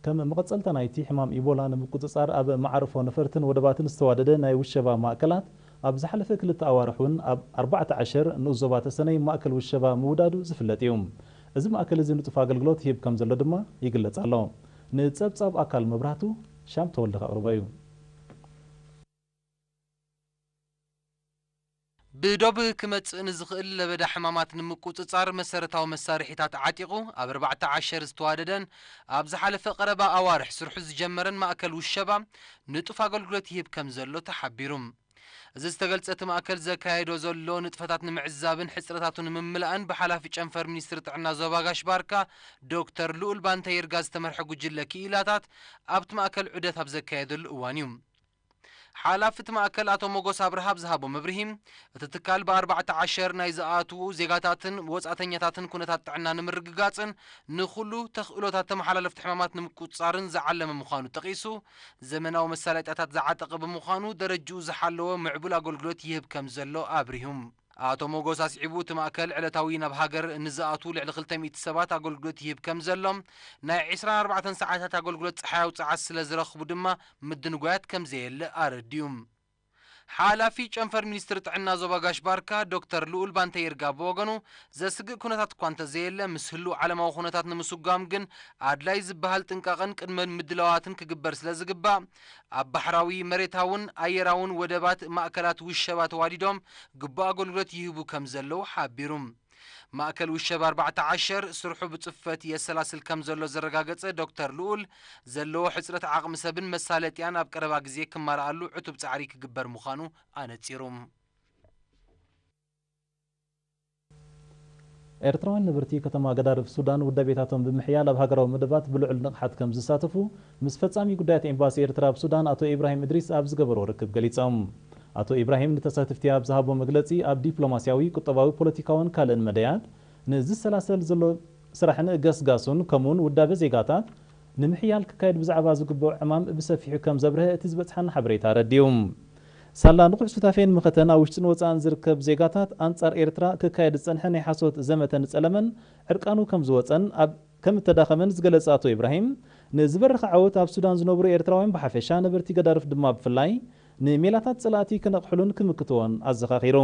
ከም መቐጸልታ ናይቲ ሕማም ኢቦላ ንምቁጽጻር ኣብ መዓርፎ ነፈርትን ወደባትን ዝተዋደደ ናይ ውሸባ ማእከላት ኣብ ዝሓለፈ ክልተ ኣዋርሕ እውን ኣብ ኣርባዕተ ዓሸር ንኡስ ዞባ ተሰነይ ማእከል ውሸባ ምውዳዱ ዝፍለጥ እዩ። እዚ ማእከል እዚ ንጡፍ ኣገልግሎት ይህብ ከም ዘሎ ድማ ይግለጽ ኣሎ። ንጸብጻብ ኣካል መብራህቱ ሻም ተወልደ ከቕርቦ እዩ። ብዶብ ክመጽእ ንዝኽእል ለበዳ ሕማማት ንምቁጽጻር መሰረታዊ መሳርሒታት ዓጢቑ ኣብ ኣርባዕተ ዓሸር ዝተዋደደን ኣብ ዝሓለፈ ቀረባ ኣዋርሕ ስርሑ ዝጀመረን ማእከል ውሸባ ንጡፍ ኣገልግሎት ይህብ ከም ዘሎ ተሓቢሩ። እዚ ዝተገልጸ እቲ ማእከል ዘካየዶ ዘሎ ንጥፈታት ንምዕዛብን ሕጽረታቱ ንምምላእን ብሓላፊ ጨንፈር ሚኒስትሪ ጥዕና ዞባ ጋሽ ባርካ ዶክተር ልኡል ባንተ ይርጋ ዝተመርሐ ጉጅለ ክኢላታት ኣብቲ ማእከል ዑደት ኣብ ዘካየደሉ እዋን እዩ። ሓላፊ እቲ ማእከል ኣቶ ሞጎስ ኣብርሃ ኣብ ዝሃቦ መብርሂ፣ እቲ ትካል ብኣርባዕተ ዓሸር ናይ ዝኣትዉ ዜጋታትን ወጻእተኛታትን ኩነታት ጥዕና ንምርግጋጽን ንኹሉ ተኽእሎታት ተመሓላለፍቲ ሕማማት ንምቁጽጻርን ዝዓለመ ምዃኑ ጠቒሱ፣ ዘመናዊ መሳለጥያታት ዝዓጠቐ ብምዃኑ ደረጅኡ ዝሓለወ ምዕቡል ኣገልግሎት ይህብ ከም ዘሎ ኣብሪሁ። ኣቶ ሞጎስ ኣስዒቡ፣ እቲ ማእከል ዕለታዊ ናብ ሃገር ንዝኣትዉ ልዕሊ ክልተ ሚእቲ ሰባት ኣገልግሎት ይህብ ከም ዘሎ፣ ናይ ዕስራን ኣርባዕተን ሰዓታት ኣገልግሎት ጸሓያዊ ጸዓት ስለ ዝረኽቡ ድማ ምድንጓያት ከም ዘየለ ኣረዲኡ። ሓላፊ ጨንፈር ሚኒስትሪ ጥዕና ዞባ ጋሽ ባርካ ዶክተር ልኡል ባንተ ይርጋ ብወገኑ፣ ዘስግእ ኩነታት እኳ እንተዘየለ፣ ምስ ህሉው ዓለማዊ ኩነታት ንምስጓም ግን ኣድላይ ዝበሃል ጥንቃቐን ቅድመ ምድላዋትን ክግበር ስለ ዝግባእ፣ ኣብ ባሕራዊ፣ መሬታውን ኣየራውን ወደባት ማእከላት ውሸባ ተዋዲዶም ግቡእ ኣገልግሎት ይህቡ ከም ዘለዉ ሓቢሩ። ማእከል ውሸባ ኣርባዕተ ዓሸር ስርሑ ብጽፈት የሰላስል ከም ዘሎ ዘረጋገጸ ዶክተር ልኡል፣ ዘለዎ ሕጽረት ዓቕሚ ሰብን መሳለጥያን ኣብ ቀረባ ግዜ ክማልኣሉ ዕቱብ ጻዕሪ ክግበር ምዃኑ ኣነጺሩ። ኤርትራውያን ነበርቲ ከተማ ገዳርፍ ሱዳን ውዳቤታቶም ብምሕያል ኣብ ሃገራዊ መደባት ብልዑል ንቕሓት ከም ዝሳተፉ ምስ ፈጻሚ ጉዳያት ኤምባሲ ኤርትራ ኣብ ሱዳን ኣቶ ኢብራሂም እድሪስ ኣብ ዝገበርዎ ርክብ ገሊጾም። ኣቶ ኢብራሂም ንተሳተፍቲ ኣብ ዝሃቦ መግለጺ፣ ኣብ ዲፕሎማስያዊ፣ ቁጠባዊ፣ ፖለቲካውን ካልእን መዳያት ንዝሰላሰል ዘሎ ስራሕን ገስጋሱን ከምኡውን ውዳበ ዜጋታት ንምሕያል ክካየድ ብዛዕባ ዝግበኦ ዕማም ብሰፊሑ ከም ዘብርሀ እቲ ዝበጽሓና ሓበሬታ ኣረዲኡ። ሳላ ንቑሕ ሱታፌን መኸተን ኣብ ውሽጥን ወጻእን ዝርከብ ዜጋታት ኣንጻር ኤርትራ ክካየድ ዝጸንሐ ናይ ሓሶት ዘመተን ጸለመን ዕርቃኑ ከም ዝወጸን ኣብ ከም እተዳኸመን ዝገለጸ ኣቶ ኢብራሂም፣ ንዝበረኸ ዓወት ኣብ ሱዳን ዝነብሩ ኤርትራውያን ብሓፈሻ፣ ነበርቲ ገዳርፍ ድማ ብፍላይ፣ ንሜላታት ጸላእቲ ክነቕሕሉን ክምክትዎን ኣዘኻኺሩ።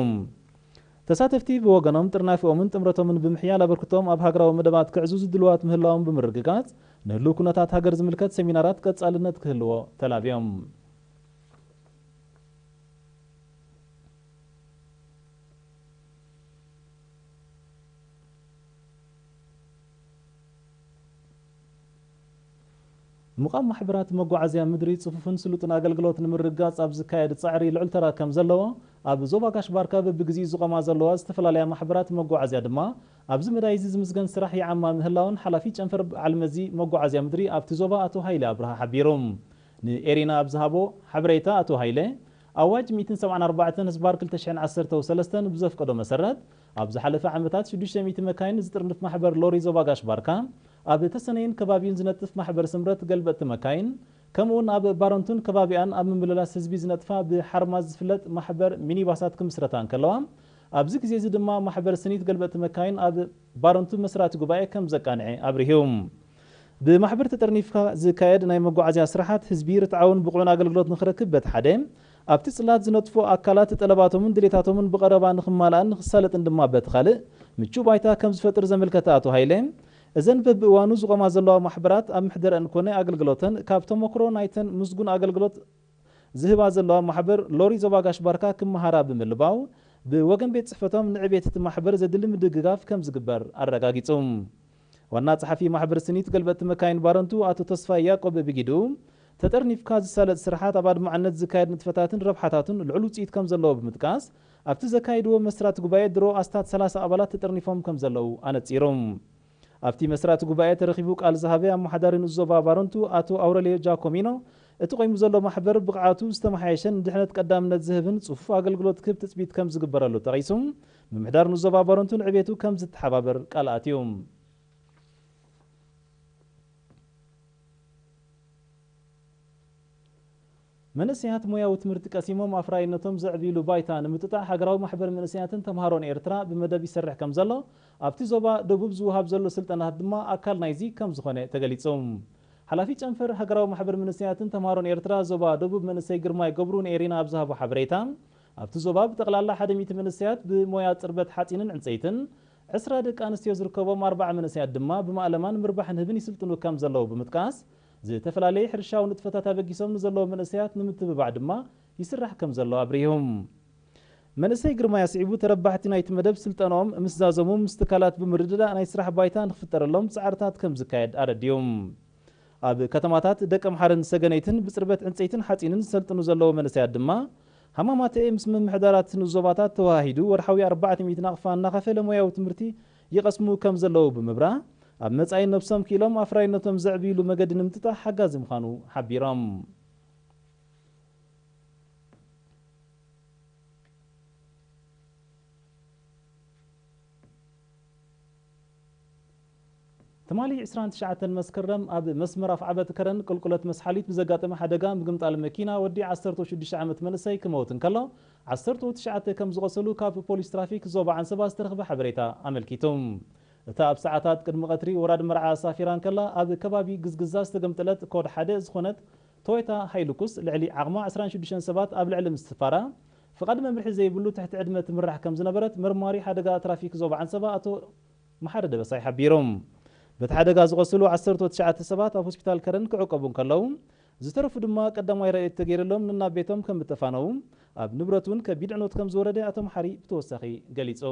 ተሳተፍቲ ብወገኖም፣ ጥርናፊኦምን ጥምረቶምን ብምሕያል፣ ኣበርክቶኦም ኣብ ሃገራዊ መደባት ክዕዝዙ ድሉዋት ምህላዎም ብምርግጋጽ፣ ንህሉው ኩነታት ሃገር ዝምልከት ሰሚናራት ቀጻልነት ክህልዎ ተላብዮም። ምቋም ማሕበራት መጓዓዝያ ምድሪ ጽፉፍን ስሉጥን ኣገልግሎት ንምርግጋጽ ኣብ ዝካየድ ጻዕሪ ልዑል ተራ ከም ዘለዎ፣ ኣብ ዞባ ጋሽ ባርካ በብግዜኡ ዝቖማ ዘለዋ ዝተፈላለያ ማሕበራት መጓዓዝያ ድማ ኣብዚ መዳይ እዚ ዝምስገን ስራሕ ይዓማ ምህላወን ሓላፊ ጨንፈር በዓል መዚ መጓዓዝያ ምድሪ ኣብቲ ዞባ ኣቶ ሃይለ ኣብርሃ ሓቢሩ። ንኤሪና ኣብ ዝሃቦ ሓበሬታ ኣቶ ሃይለ፣ ኣዋጅ ሚእትን ሰብዓን ኣርባዕተን ህዝባር ክልተ ሽሕን ዓሰርተው ሰለስተን ብዘፍቀዶ መሰረት፣ ኣብ ዝሓለፈ ዓመታት ሽዱሽተ ሚእቲ መካይን ዝጥርንፍ ማሕበር ሎሪ ዞባ ጋሽ ባርካ፣ ኣብ ተሰነይን ከባቢኡን ዝነጥፍ ማሕበር ስምረት ገልበጥቲ መካይን፣ ከምኡውን ኣብ ባረንቱን ከባቢኣን ኣብ ምምልላስ ህዝቢ ዝነጥፋ ብሓርማዝ ዝፍለጥ ማሕበር ሚኒባሳት ክምስረታ እንከለዋ፣ ኣብዚ ግዜ እዚ ድማ ማሕበር ስኒት ገልበጥቲ መካይን ኣብ ባረንቱ መስራቲ ጉባኤ ከም ዘቃንዐ ኣብሪሁ። ብማሕበር ተጠርኒፍካ ዝካየድ ናይ መጓዓዝያ ስራሓት ህዝቢ ርትዓውን ብቑዕን ኣገልግሎት ንኽረክብ በቲ ሓደ፣ ኣብቲ ጽላት ዝነጥፎ ኣካላት ጠለባቶምን ድሌታቶምን ብቐረባ ንኽማላእን ንኽሳለጥን ድማ በቲ ካልእ ምቹእ ባይታ ከም ዝፈጥር ዘመልከተ ኣቶ ሃይለ፣ እዘን በብእዋኑ ዝቖማ ዘለዋ ማሕበራት ኣብ ምሕደረአን ኮነ ኣገልግሎተን ካብ ተመክሮ ናይተን ምስጉን ኣገልግሎት ዝህባ ዘለዋ ማሕበር ሎሪ ዞባ ጋሽ ባርካ ክመሃራ ብምልባው፣ ብወገን ቤት ጽሕፈቶም ንዕቤት እቲ ማሕበር ዘድሊ ምድግጋፍ ከም ዝግበር ኣረጋጊጹ። ዋና ጸሓፊ ማሕበር ስኒት ገልበጥቲ መካይን ባረንቱ ኣቶ ተስፋይ ያዕቆብ ብጊዱ፣ ተጠርኒፍካ ዝሳለጥ ስራሓት ኣብ ኣድማዕነት ዝካየድ ንጥፈታትን ረብሓታቱን ልዑል ውጽኢት ከም ዘለዎ ብምጥቃስ፣ ኣብቲ ዘካየድዎ መስራቲ ጉባኤ ድሮ ኣስታት ሰላሳ ኣባላት ተጠርኒፎም ከም ዘለዉ ኣነጺሩ። ኣብቲ መስራቲ ጉባኤ ተረኺቡ ቃል ዝሃበ ኣመሓዳሪ ንኡስ ዞባ ባረንቱ ኣቶ ኣውረልዮ ጃኮሚኖ፣ እቲ ቆይሙ ዘሎ ማሕበር ብቕዓቱ ዝተመሓየሸን ንድሕነት ቀዳምነት ዝህብን ጽፉፍ ኣገልግሎት ክህብ ትጽቢት ከም ዝግበረሉ ጠቒሱ፣ ምምሕዳር ንኡስ ዞባ ባረንቱ ንዕቤቱ ከም ዝተሓባበር ቃል ኣትዩ። መንእሰያት ሞያዊ ትምህርቲ ቀሲሞም ኣፍራይነቶም ዘዕብይሉ ባይታ ንምጥጣሕ ሃገራዊ ማሕበር መንእሰያትን ተምሃሮን ኤርትራ ብመደብ ይሰርሕ ከም ዘሎ፣ ኣብቲ ዞባ ደቡብ ዝወሃብ ዘሎ ስልጠናታት ድማ ኣካል ናይዚ ከም ዝኾነ ተገሊጹ። ሓላፊ ጨንፈር ሃገራዊ ማሕበር መንእሰያትን ተምሃሮን ኤርትራ ዞባ ደቡብ መንእሰይ ግርማይ ገብሩ ንኤሪና ኣብ ዝሃቦ ሓበሬታ፣ ኣብቲ ዞባ ብጠቕላላ ሓደ ሚእቲ መንእሰያት ብሞያ ጽርበት ሓጺንን ዕንጸይትን፣ ዕስራ ደቂ ኣንስትዮ ዝርከቦም ኣርባዓ መንእሰያት ድማ ብማእለማን ምርባሕን ህብን ይስልጥኑ ከም ዘለዉ ብምጥቃስ፣ ዝተፈላለየ ሕርሻዊ ንጥፈታት ኣበጊሶም ንዘለዉ መንእሰያት ንምትብባዕ ድማ ይስራሕ ከም ዘሎ ኣብሪሁ። መንእሰይ ግርማይ ኣስዒቡ፣ ተረባሕቲ ናይቲ መደብ ስልጠናኦም ምስ ዛዘሙ ምስ ትካላት ብምርድዳእ ናይ ስራሕ ባይታ ንክፍጠረሎም ጻዕርታት ከም ዝካየድ ኣረዲኡ። ኣብ ከተማታት ደቀምሓረን ሰገነይትን ብጽርበት ዕንጸይትን ሓጺንን ዝሰልጥኑ ዘለዉ መንእሰያት ድማ፣ ሃማማተኤ ምስ ምምሕዳራት ንዞባታት ተወሃሂዱ ወርሓዊ ኣርባዕተ ሚእቲ ናቕፋ እናኸፈለ ሞያዊ ትምህርቲ ይቐስሙ ከም ዘለዉ ብምብራህ፣ ኣብ መጻኢ ነብሶም ክኢሎም ኣፍራይነቶም ዘዕብይሉ መገዲ ንምጥጣሕ ሓጋዚ ምዃኑ ሓቢሮም። ትማሊ ዕስራን ትሽዓተን መስከረም ኣብ መስመር ኣፍዓበት ከረን ቁልቁለት መስሓሊት ብዘጋጠመ ሓደጋ ምግምጣል መኪና ወዲ ዓሰርተ ሽዱሽተ ዓመት መንእሰይ ክመውት እንከሎ፣ ዓሰርተ ትሽዓተ ከም ዝቖሰሉ ካብ ፖሊስ ትራፊክ ዞባ ዓንሰባ ዝተረኽበ ሓበሬታ ኣመልኪቱ። እታ ኣብ ሰዓታት ቅድሚ ቀትሪ ወራድ መርዓ ኣሳፊራ እንከላ ኣብ ከባቢ ግዝግዛ ዝተገምጠለት ኮድ ሓደ ዝኾነት ቶዮታ ሃይሉኩስ ልዕሊ ዓቕማ ዕስራን ሽዱሽተን ሰባት ኣብ ልዕሊ ምስፋራ፣ ፍቓድ መምርሒ ዘይብሉ ትሕቲ ዕድመ ትምራሕ ከም ዝነበረት መርማሪ ሓደጋ ትራፊክ ዞባ ዓንሰባ ኣቶ መሓሪ ደበሳይ ሓቢሩ። በቲ ሓደጋ ዝቖሰሉ ዓሰርተ ትሽዓተ ሰባት ኣብ ሆስፒታል ከረን ክዕቀቡ እንከለዉ፣ ዝተረፉ ድማ ቀዳማይ ረድኤት ተገይርሎም ንናብ ቤቶም ከም እተፋነዉ፣ ኣብ ንብረት እውን ከቢድ ዕንወት ከም ዝወረደ ኣቶ መሓሪ ብተወሳኺ ገሊጹ።